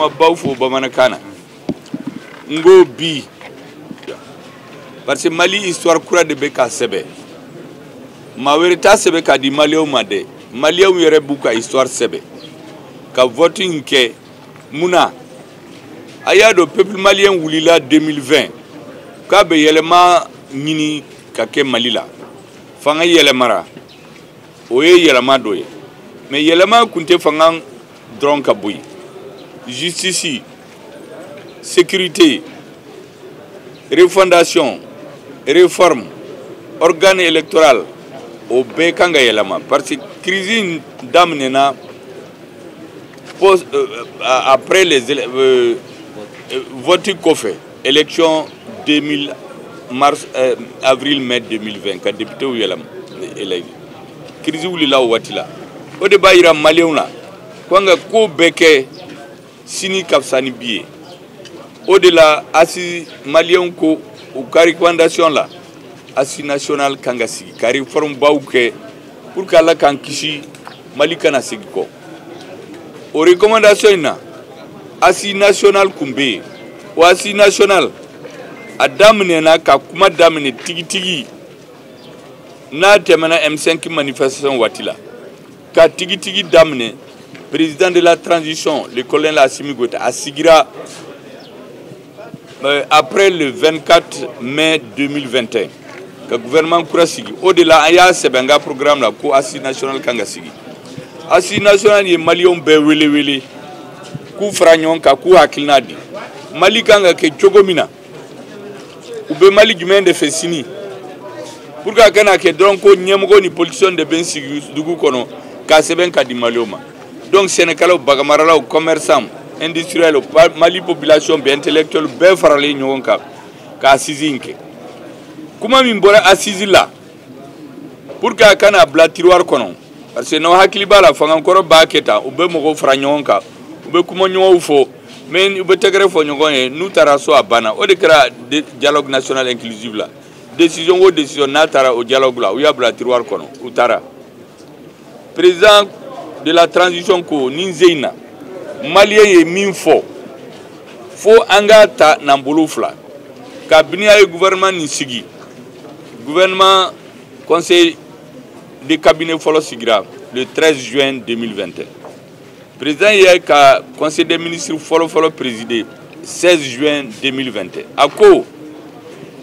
kumabaw fɔ bamanankan na. N ko bi parce que Mali histoire kura de bɛ ka sɛbɛn. Maa wɛrɛ t'a sɛbɛn k'a di maliyɛnw ma dɛ. Maliyɛnw yɛrɛ b'u ka histoire sɛbɛn. Ka vote in kɛ mun na? A y'a dɔn peuple malien wulila 2020 k'a bɛ yɛlɛma ɲini ka kɛ Mali la. Fanga yɛlɛmara, o ye yɛlɛma dɔ ye. Mais yɛlɛma kun tɛ fanga dɔrɔn ka bɔ yen. Justice, sécurité, refondation, réforme, organe électoral, o bɛɛ kan ka yɛlɛma parce que crise in daminɛna post, après les vote kɔfɛ, élection 2000 mars, avril mai 2020 ka député yɛlɛma élect. Crise wulila o waati la. O de b'a yira maliyɛnw na ko an ka ko bɛɛ kɛ sini ka fisa ni bi ye. O de la assise maliyɛnw ko u ka recommandation la, assise nationale kan ka sigi ka réforme baw kɛ pour que Ala k'an kisi Mali kana segin kɔ. O recommandation in na, assise nationale kun bɛ yen. O assise nationale a daminɛna ka kuma daminɛ tigitigi n'a tɛmɛna M5 manifestation waati la, ka tigitigi daminɛ président de la transition, le colonel Assimi Goïta, a sigira après le 24 mai 2021 ka gouvernement kura sigi. O de la an y'a sɛbɛn n ka programme la ko assise nationale kan ka sigi. Assise nationale ye maliyɛnw bɛɛ wele wele k'u fara ɲɔgɔn kan k'u hakilina di Mali kan ka kɛ cogo min na, u bɛ Mali jumɛn de fɛ sini, pour que a kana kɛ dɔrɔn ko ɲɛmɔgɔ ni politiciens de bɛ n sigi dugu kɔnɔ k'a sɛbɛn ka di maliyɛnw ma. Donc sɛnɛkɛlaw, baganmaralaw, commerçants, industriels, Mali population bɛɛ, intellectuels bɛɛ faralen ɲɔgɔn kan ka assise in kɛ. Kuma min bɔra assise la pour que a kana bila tiroir kɔnɔ, parce que n'aw hakili b'a la fangankɔrɔ b'a kɛ tan, u bɛ mɔgɔw fara ɲɔgɔn kan, u bɛ kuma ɲɔgɔnw fɔ, mais u bɛ tɛgɛrɛ fɔ ɲɔgɔn ye, n'u taara so a banna. O de kɛra dialogue national inclusif la. Décision o décision n'a taara o dialogue la, u y'a bila tiroir kɔnɔ, u taara. Président de la transition ko nin sen in na maliyɛn ye min fɔ fo an k'a ta n'an bolo fila. Kabini a ye gouvernement nin sigi, gouvernement conseil de cabinet fɔlɔ sigira le 13 juin 2021. Président ye ka conseil des ministres fɔlɔ fɔlɔ présidé 16 juin 2021. A ko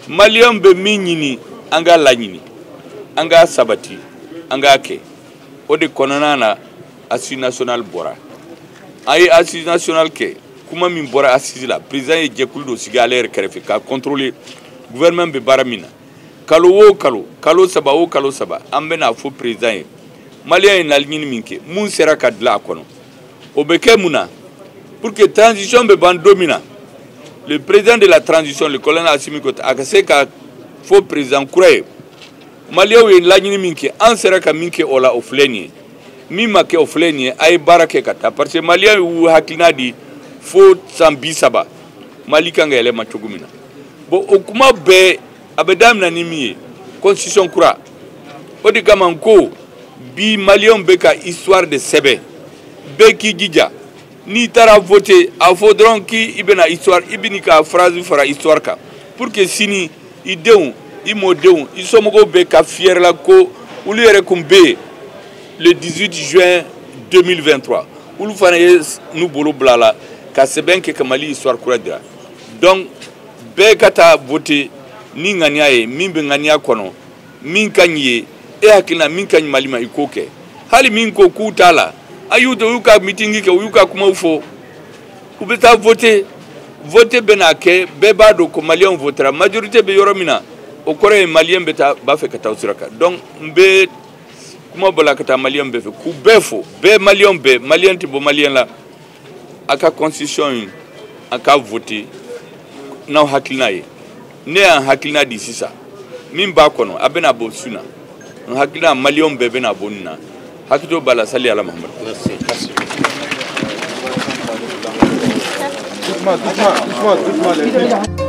maliyɛn bɛ min ɲini an k'a laɲini, an k'a sabati, an k'a kɛ. O de kɔnɔna na assise nationale bɔra. An ye assise nationale kɛ, kuma min bɔra assise la, président ye jɛkulu dɔ sigi ale yɛrɛ kɛrɛfɛ k'a contrôler gouvernement bɛ baara min na. Kalo o kalo, kalo saba o kalo saba, an bɛna fɔ président ye maliyɛn ye laɲini min kɛ, mun sera ka dilan a kɔnɔ. O bɛ kɛ mun na? Pour que transition bɛ ban don min na, le président de la transition, le colonel Assimi Goïta, a ka se ka fɔ président kura ye maliyɛnw ye laɲini min kɛ, an sera ka min kɛ o la, o filɛ nin ye, min ma kɛ o filɛ nin ye, a ye baara kɛ ka taa. Parce que maliyɛn y'u hakilina di fo san 30 Mali kan ka yɛlɛma cogo min na. Bon, o kuma bɛɛ a bɛ daminɛ ni min ye, constitution kura. O de kama n ko bi maliyɛnw bɛ ka histoire de sɛbɛn. Bɛɛ k'i jija, n'i taara voter, a fɔ dɔrɔn k'i bɛna histoire, i bɛn'i ka phrase fara histoire kan pour que sini i denw, i mɔdenw, i somɔgɔw bɛ ka fier la ko olu yɛrɛ kun bɛ yen le 18 juin 2023, olu fana ye n'u bolo bila la ka sɛbɛn kɛ ka Mali histoire kura dira. Donc bɛɛ ka taa voter ni ŋaniya ye, min bɛ ŋaniya kɔnɔ, min ka ɲi ye e hakilina, min ka ɲi Mali ma, i k'o kɛ. Hali min ko k'u t'a la, a y'u to u y'u ka meeting kɛ, u y'u ka kumaw fɔ, u bɛ taa voter. Voter bɛna kɛ, bɛɛ b'a dɔn ko maliyɛnw votera, majorité bɛ yɔrɔ min na, o kɔrɔ ye maliyɛn bɛ taa b'a fɛ ka taa o sira kan. Donc n bɛ kuma bɔ la ka taa maliyɛn bɛɛ fɛ k'u bɛɛ fo, bɛɛ maliyɛn bɛɛ, maliyɛn tɛ bɔ maliyɛn la. A ka constitution in a ka voter n'aw hakilina ye. Ne y'an hakilina di sisan, min b'a kɔnɔ a bɛna bɔ su na, n hakilina maliyɛnw bɛɛ bɛna bɔ nin na. Hakili b'a la, sali ala Muhammad. Merci. Doucement, doucement, doucement, doucement les filles.